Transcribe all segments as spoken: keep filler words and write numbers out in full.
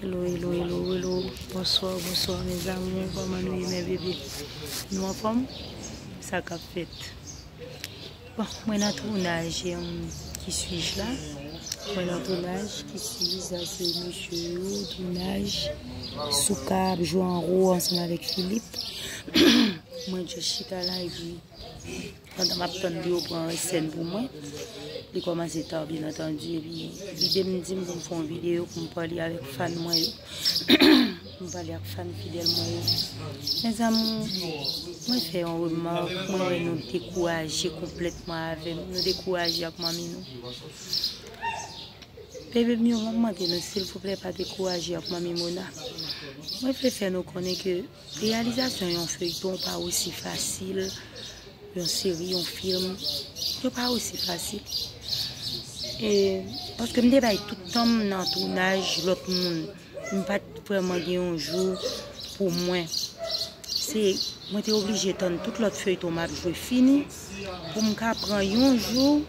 Hello, hello, hello, hello. Bonswa, bonswa, mes amours. Kòman nou ye, mes bébés? Nou anfòm? Sa k ap fèt? Bon, mwen nan tounaj, em, ki suis-je la? Mwen nan tounaj, qui suis-je, sa se mesye yo, tounaj, Souka ap jwe anwo ansanm avèk Philippe. Mwen just chita la epi pandan m ap tann pou yo pran sèn pou mwen, li kòmanse ta, byen antandi, epi lide m di m pou m fè yon videyo pou m pale avèk fan mwen yo. Pou m pale ak fan fidèl mwen yo. Mes amours, mwen fè yon remak, mwen wè nou dekouraje konplètman avè m. Nou dekouraje ak manmi nou. Bebe m yo, m ap mande nou, silvouplè, pa dekouraje ak manmi Mona. Mwen vle fè nou konnen ke reyalizasyon yon feyton pa osi fasil, yon seri, yon fim, yo pa osi fasil. E, paske m te bay tout tan m nan tounaj lòt moun. M pa t vrèman gen yon jou pou mwen. Se, mwen te oblije tann tout lòt feyton m ap jwe fini pou m ka pran yon jou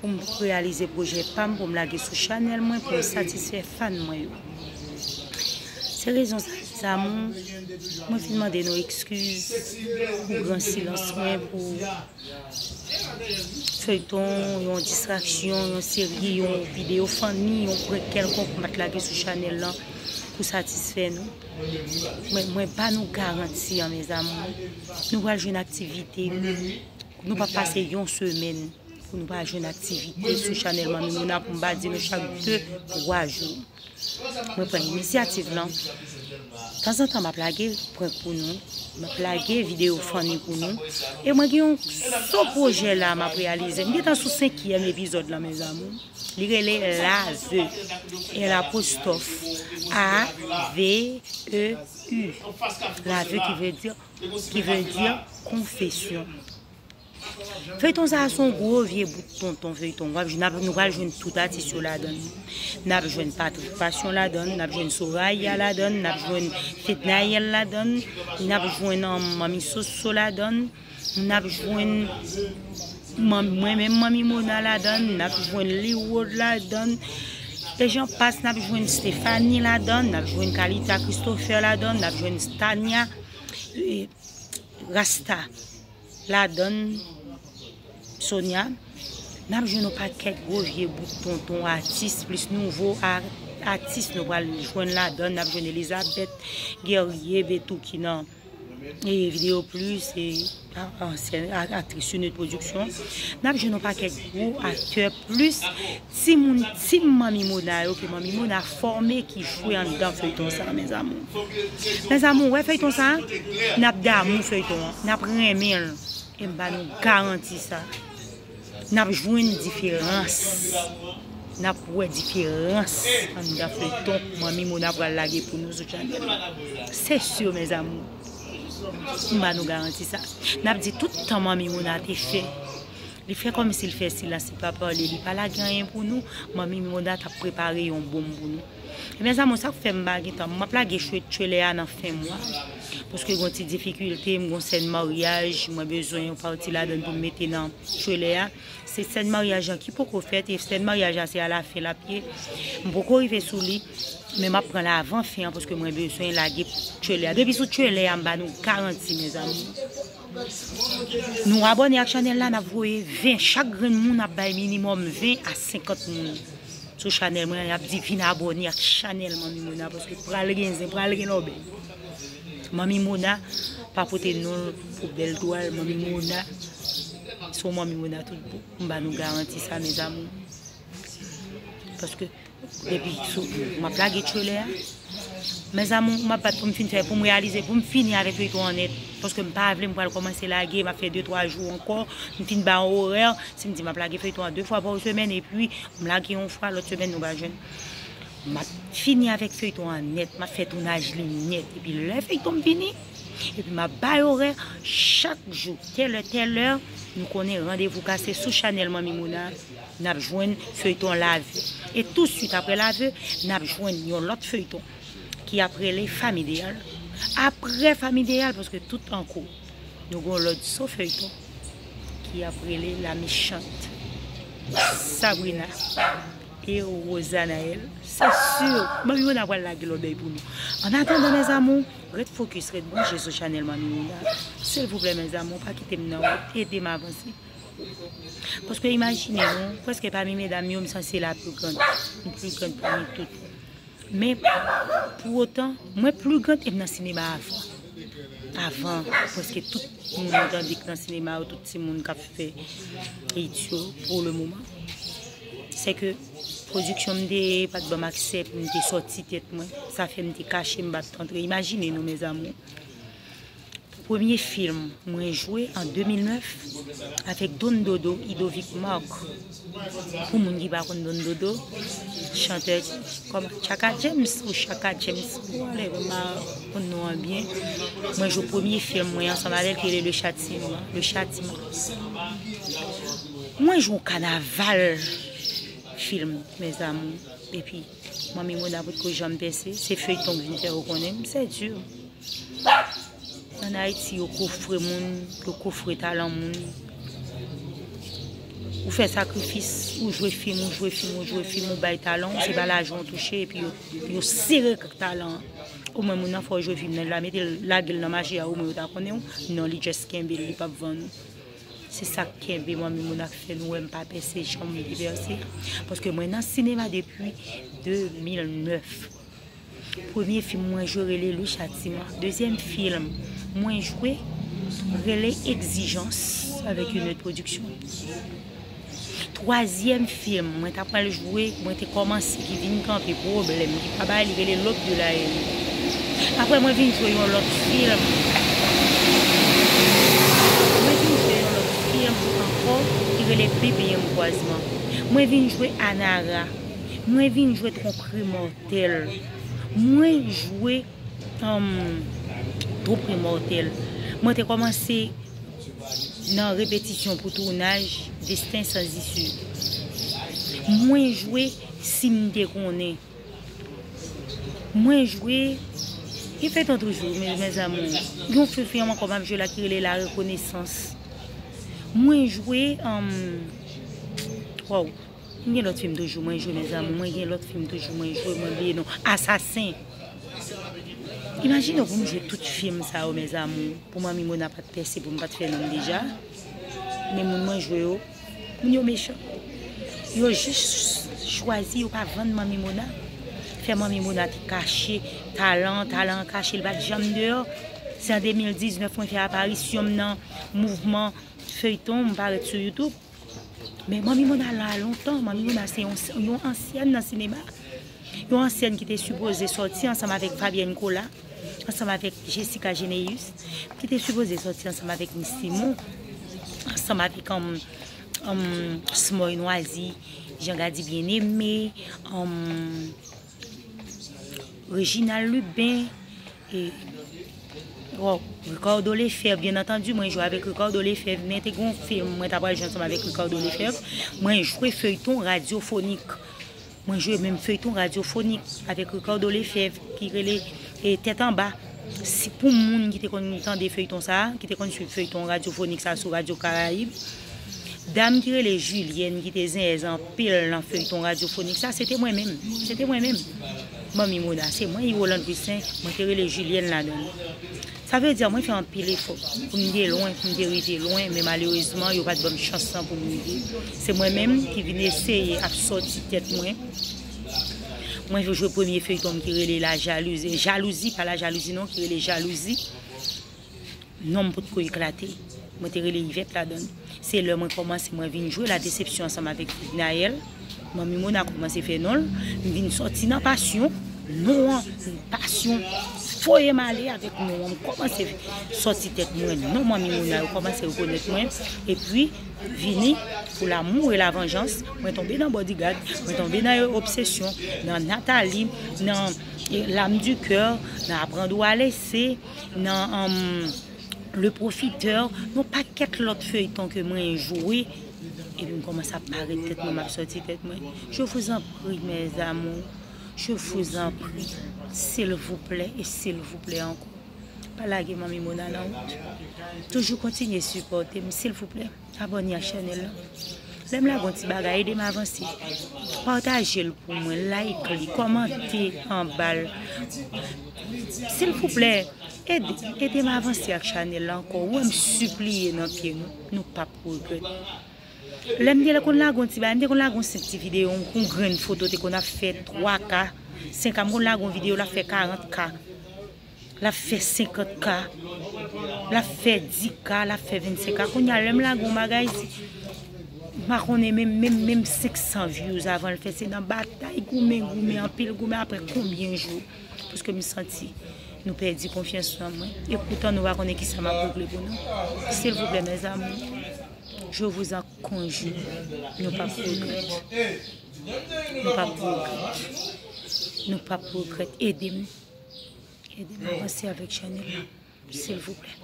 pou m reyalize pwojè pa m, pou m lage sou chanèl mwen, pou m satisfè fan mwen yo. Se rezon sa, mes amours, mwen fin mande nou eskiz pou gran silans mwen, pou feyton, yon distraksyon, yon seri, yon videyo funny, yon prank kèlkonk m pa t lage sou chanèl lan pou satisfè nou. Mwen, mwen ba nou garanti an, mes amours. Nou pral jwenn aktivite. Nou p ap pase yon semèn pou nou pa jwenn aktivite sou chanèl Manmi Mona pou m pa di nou chak de, twa jou. Mwen pran inisyativ lan. Tanzantan, m ap lage prank pou nou. M ap lage videyo funny pou nou. E mwen gen yon so pwojè la m ap reyalize. M gentan sou senkyèm epizòd lan, mes amours. Li rele Lave. L apostwòf A V E U. Lave ki vle di, ki vle di konfesyon. Feyton sa a se yon gwo vye bout tonton feyton. W ap, n ap, nou pral jwenn tout atis yo ladan l. N ap jwenn Patrick Passion ladan l, n ap jwenn Soraya ladan l, n ap jwenn Fednaelle ladan l, n ap jwenn, um, Manmi Soso ladan l, n ap jwenn man-, mwen menm Manmi Mona ladan l, n ap jwenn Liwod ladan l, e jan pas, n ap jwenn Stephanie ladan l, n ap jwenn Kalita Christopher ladan l, n ap jwenn Tania, e, Rasta ladan l, Sonia, n ap jwenn yon pakèt gwo vye bout tonton atis, plis nouvo a-, atis nou pral jwenn ladan l, n ap jwenn Elizabeth Guerrier Betou ki nan, e, Video Plus, e, a-, ansyen a-, aktris Unit Production. N ap jwenn yon pakèt gwo aktè plis timoun, team Manmi Mona yo ke Manmi Mona fòme ki jwe anndan feyton sa, mes amours. Mes amours, wè feyton sa, n ap damou feyton an, n ap renmen l. E m ba nou garanti sa. N ap jwenn diferans. N ap wè diferans anndan feyton Manmi Mona pral lage pou nou sou chanèl la. Se si, mes amours. M ba nou garanti sa. N ap di tout tan Manmi Mona te fè. Li fè kòmsi l fè silans, li pa pale, li pa lage anyen pou nou. Manmi Mona t ap prepare yon bonm pou nou. E mes amours, sa k fè m pa gen tan, m ap lage chwe-, trailer a nan fen mwa. Paske gen yon ti difikilte, m gen yon sèn maryaj, mwen bezwen yon pati ladan l pou m mete nan trailer a. Se sèn maryaj lan ki poko fèt, e sèn maryaj la se alafen l ap ye. M poko rive sou li, men m ap pran l avan fen an, paske mwen bezwen lage trailer a. Depi sou trailer a, m ba nou garanti, mes amours. Nou abòne ak chanèl la, n ap voye ven. Chak grenn moun ap bay minimòm ven a senkant moun sou chanèl mwen an. Y ap di, "Vin abòne ak chanèl Manmi Mona, paske pral gen zen, pral gen lòbèy." Manmi Mona pa pote non l pou bèl dwa l. Manmi Mona se yon Manmi Mona tout bon. M ba nou garanti sa, mes amours. Paske depi sou, m ap lage trailer a. Mes amours, m ap bat pou m fin fè, pou m reyalize, pou m fini avèk feyton an nèt. Paske m pa vle m pral kòmanse lage, m ap fè de, twa jou ankò. M fin ba yon orè. Si m di m ap lage feyton an de fwa pa semèn, epi m lage yon fwa, lòt semèn nou pa jwenn. M ap fini avèk feyton an nèt, m ap fè tounaj li nèt. Epi lè feyton m fini, epi m ap bay orè, chak jou, tèlè, tèlè, nou konnen randevou kase sou chanèl Manmi Mona. N ap jwenn feyton Lave. E touswit apre Lave, n ap jwenn yon lòt feyton ki ap rele Fam Ideyal. Apre Fam Ideyal, paske tout an kou, nou gen yon lòt so feyton ki ap rele La Méchante. Sabrina. e Rosanaël. Se si, Manmi Mona pral lage lòbèy pou nou. An atandan, mes amours, ret fokis, ret branche sou chanèl Manmi Mona. Silvouplè, mes amours, pa kite m nan wout, ede m avanse. Paske imajine nou, prèske pami medam yo, m sanse la pli grand. M pli grand pami tout. Men, pou otan, mwen pli grand e m nan sinema avan. Avan, prèske tout moun tande k nan sinema yo, tout timoun k ap fè etid yo pou le moman. Se ke pwodiksyon m te ye pa t ban m aksè pou m te sòti tèt mwen. Sa fè m te kache, m pa t antre. Imajine nou, mes amours. Premye fim mwen jwe an de mil nèf avèk Don Dodo, Idovic Marc. Pou moun ki pa konn Don Dodo, chantè kòman, Chaka James ou Chaka James, whatever, m pa konn non an byen. Mwen jwe premye fim mwen ansanm avè l ki rele Le Châtiment. Le Châtiment. Mwen jwe yon kanaval fim, mes amours. Epi, Manmi Mona potko janm pèse, se feyton k vin fè yo konnen m, c'est dur. Ann Ayiti, yo kofre moun, yo kofre talan moun. Ou fè sakrifis, ou jwe fim, ou jwe fim, ou jwe fim, ou bay talan w, se pa lajan w touche, epi yo, yo sere k talan an. Omwen moun nan fè w jwe fim nan, li la mete l, lage l nan mache a, omwen yo ta konnen w. Non, li just kenbe l, li p ap vann ou. Se sa k kenbe Manmi Mona k fè nou wè m pa pèse jan m te pèse a. Paske mwen nan sinema depi de mil nèf. Premye fim mwen jwe rele Le Châtiment. Dezyèm fim mwen jwe rele Exigence avèk Uned Production. Twazyèm fim mwen ta pral jwe, mwen te kòmanse, ki vin kanpe, pwoblèm, ki pa bay, li rele L'aube de la haine. Apre mwen vin jwe yon lòt fim. Mwen vin jwe yon lòt fim ankò ki rele P P M Croisement. Mwen vin jwe Anara. Mwen vin jwe Tromperie Mortelle. Mwen jwe um, Tromperie Mortelle. Mwen te kòmanse nan repetisyon pou tounaj Destin sans issue. Mwen jwe Si m te konnen. Mwen jwe, e feyton toujou, mes, mes amours. Yon fim, fim ankò m ap jwe la ki rele La Reconnaissance. Mwen jwe, um, waw, m gen lòt fim toujou mwen jwe, mes amours. Mwen gen lòt fim toujou mwen jwe, mwen bliye non. Assassin. Imajine w pou m jwe tout fim sa yo, mes amours. Pou Manmi Mona pa t pèse, pou m pa t fè non m deja. Men moun mwen jwe yo, moun yo mechan. Yo jis chwazi, yo pa vann Manmi Mona. Fè Manmi Mona te kache talan, talan an kache, li pa t janm deyò. Se an de mil diznèf mwen fè aparisyon m nan mouvman feyton, m parèt sou YouTube. Men Manmi Mona la lontan, Manmi Mona se yon, yon ansyèn nan sinema. Yon ansyèn ki te sipoze sòti ansanm avèk Fabienne Colas, ansanm avèk Jessica Généus, ki te sipoze sòti ansanm avèk Miss Simon, ansanm avèk, um, um, Smoy Noisy, Jean Gady Bien-Aimé, um, Reginald Lubin, e, waw, Ricardo Lefebvre, byen antandi, mwen jwe avèk Ricardo Lefebvre, men te gen yon fim mwen ta pral jwe ansanm avèk Ricardo Lefebvre. Mwen jwe feyton radyofonik. Mwen jwe menm feyton radyofonik avèk Ricardo Lefebvre ki rele, e, Tèt Anba. Si pou moun ki te konn tande feyton sa, ki te konn swiv feyton radyofonik sa sou Radyo Karayib, dam ki rele Julienne, ki te zenyèz anpil nan feyton radyofonik sa, se te mwen menm. Se te mwen menm. Manmi Mona, se mwen, Yolande Toussaint, mwen te rele Julienne ladan l. Sa vle di, mwen fè anpil efò pou m te lwen, pou m te rive lwen, men malerezman, yo pa t ban m chans lan pou m rive. Se mwen menm ki vin eseye ap sòti tèt mwen. Mwen jwe premye feyton m ki rele La Jalousie, Jalouzi, pa La Jalousie non, ki rele Jalouzi. Non m potko eklate. Mwen te rele Yvette ladan l. Se lè mwen kòmanse, mwen vin jwe La Déception ansanm avèk Fidnaelle. Manmi Mona kòmanse fè non l. M vin sòti nan pasyon. Non an, pasyon voye m ale avèk non an. M kòmanse sòti tèt mwen. Non Manmi Mona yo kòmanse rekonèt mwen. Epi, vini pou L'amour et la vengeance. Mwen tonbe nan Bodyguard. Mwen tonbe nan Obsession. Nan Nathalie. Nan, eh, L'âme du cœur. Nan Apprendre ou à laisser. Nan, um, Le Profiteur, yon pakèt lòt feyton ke mwen jwe, epi m kòmanse ap parèt tèt mwen, m ap sòti tèt mwen. Je vous en prie, mes amours, je vous en prie, silvouplè e silvouplè ankò, pa lage Manmi Mona nan wout. Toujou kontinye sipòte m, silvouplè. Abòne ak chanèl la. Lè m lage yon ti bagay, ede m avanse. Pataje l pou mwen, like li, kòmante anba l. Silvouplè, ede, ede m avanse ak chanèl la ankò. Ou wè m sipliye nan pye nou, nou p ap regrèt. Lè m te konn lage yon ti bagay, m te konn lage yon senp ti videyo, yon grenn foto te konn ap fè twa ka, senk ka, m konn lage yon videyo, l ap fè karant ka. L ap fè senkant ka, l ap fè dis ka, l ap fè vennsenk ka. Kounye a, lè m lage yon bagay, m pa konnen menm, menm, menm senk san views avan l fè. Se nan batay, goumen, goumen, anpil goumen, apre konbyen jou? Paske m santi nou pèdi konfyans nan mwen. E poutan nou pa konnen kisa m ap regle pou nou. Silvouplè, mes amours, je vous en conjure, nou p ap regrèt. Nou p ap regrèt. Nou p ap regrèt. Ede m. Ede m avanse avèk chanèl la, silvouplè.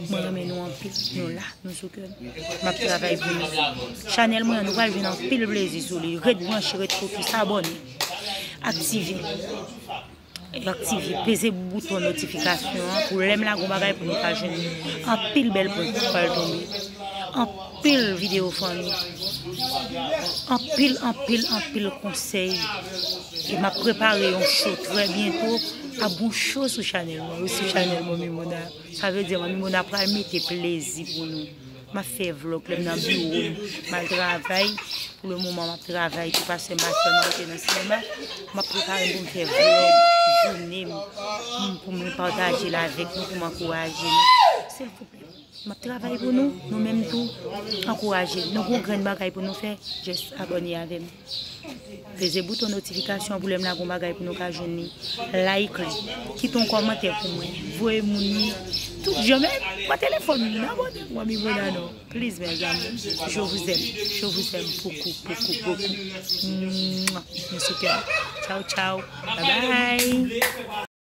Mwen renmen nou anpil. Nou la, nou sou kè m. M ap travay pou nou. Chanèl mwen an, nou pral jwenn anpil plezi sou li. Ret branche, ret fokis, abòne, aktive. E aktive, peze bouton notifikasyon an pou lè m lage yon bagay pou nou ka jwenn anpil bèl prank k pral tonbe. Anpil videyo fanmi. Anpil, anpil, anpil konsèy. E m ap prepare yon show trè byento. Ap gon show sou chanèl mwen, wi, sou chanèl Manmi Mona. Sa vle di Manmi Mona pral mete plezi pou nou. M ap fè vlòg lè m nan biwo m, m al travay. Pou le moman, m ap travay tou, pastè m al fè m rete nan sinema. M ap prepare m pou m fè vlòg jounen m, pou m, pou m pataje l avèk nou, pou m ankouraje nou. Silvouplè, m ap travay pou nou, nou menm tou, ankouraje nou. Nou gon grenn bagay pou nou fè, just abòne avè m. Peze bouton notifikasyon pou lè m lage yon bagay pou nou ka jwenn li. Like li. Kite yon kòmantè pou mwen. Voye moun li. Tout jan, men pran telefòn m nan, abòne pou Manmi Mona non. Please, mes amours, je vous aime. Je vous aime beaucoup, beaucoup, beaucoup. Mouah. Nou sou kè m. Ciao, ciao. Bye bye.